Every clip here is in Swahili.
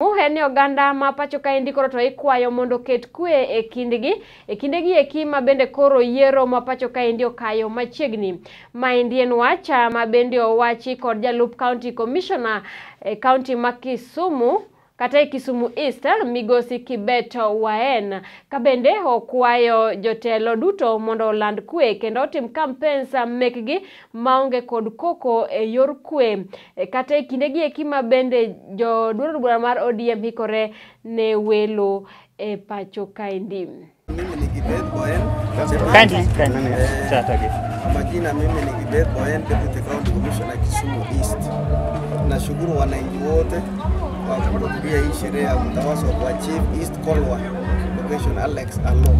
En oganda ma pacho kaendi koro to ikwayo mondo oket kwe e kindgi e kindegi eki ma bende koro yiero ma pacho kaendi okayo machiegni. Maendi en wach ma bende owachi kod jalup county commissioner e county ma Kisumu kata e Kisumu East migosi Kibet Waen, ka bende okwayo jotelo duto mondo oland kwe kendo otim campaigns mekgi maonge kod koko e yor kwe. Kata e kindegi eki ma bende joduond bura mar ODM hikore ne welo e pacho kaendi. Mimi ni Kibet Waen. Majina mimi ni Kibet Waen, Deputy County Commissioner Kisumu East. Nashukuru wananchi wote kwa kuhudhuria hii sherehe ya kutawazwa kwa Chief East Kolwa Location Alex Alo,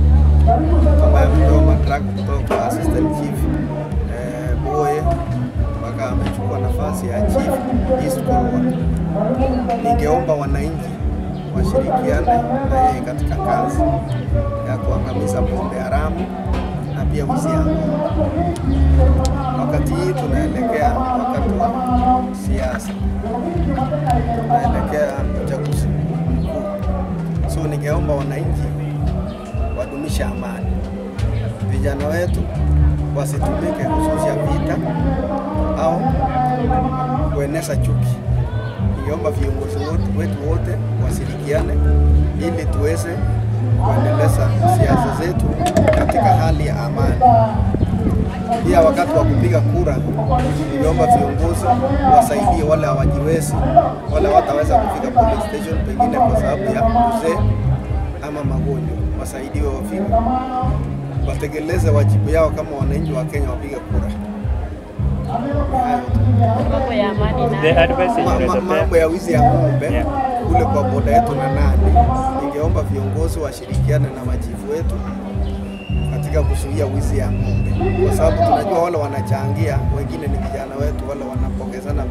ambaye amepewa madaraka kutoka kwa Assistant Chief Boye mpaka amechukua nafasi ya Chief East Kolwa. Ningeomba wananchi washirikiane na yeye katika kazi ya kuangamiza pombe haramu na pia wizi ya ng'ombe. Wakati hii tunaelekea wakati wa siasa, tunaelekea uchaguzi mkuu. So ningeomba wananchi wadumishe amani, vijana wetu wasitumike kuchochea vita au kueneza chuki. Ningeomba viongozi wetu wote washirikiane ili tuweze kuendeleza siasa zetu katika hali ya amani. Pia wakati wa kupiga kura, ningeomba viongozi wasaidie wale hawajiwezi, wale wataweza kufika police station pengine kwa sababu ya uzee ama magonjwa, wasaidiwe wafike, watekeleze wajibu yao kama wananchi wa Kenya wapige kura. Mambo ya wizi ya ng'ombe kule kwa boda yetu na Nandi, ningeomba viongozi washirikiane na machifu wetu katika kuzuia wizi ya ng'ombe, kwa sababu tunajua wale wanachangia, wengine ni vijana wetu, wale wanapokezana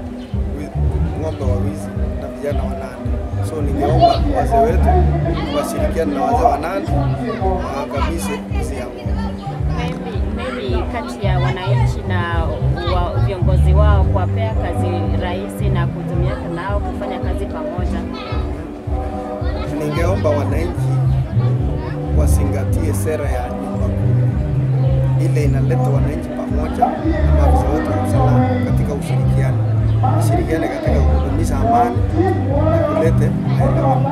ng'ombe wa wizi na vijana wa Nandi. So ningeomba wazee wetu washirikiane na wazee wa Nandi waangamize wizi ya ng'ombe. Maybe kati ya wananchi na viongozi wao kuwapea kazi rahisi na kutumia nao kufanya kazi pamoja. Ningeomba wananchi wazingatie sera ya nyumba kumi, ile inaleta wananchi pamoja na maafisa wetu wa usalama katika ushirikiano, washirikiane katika kudumisha amani na kuleta maelewano.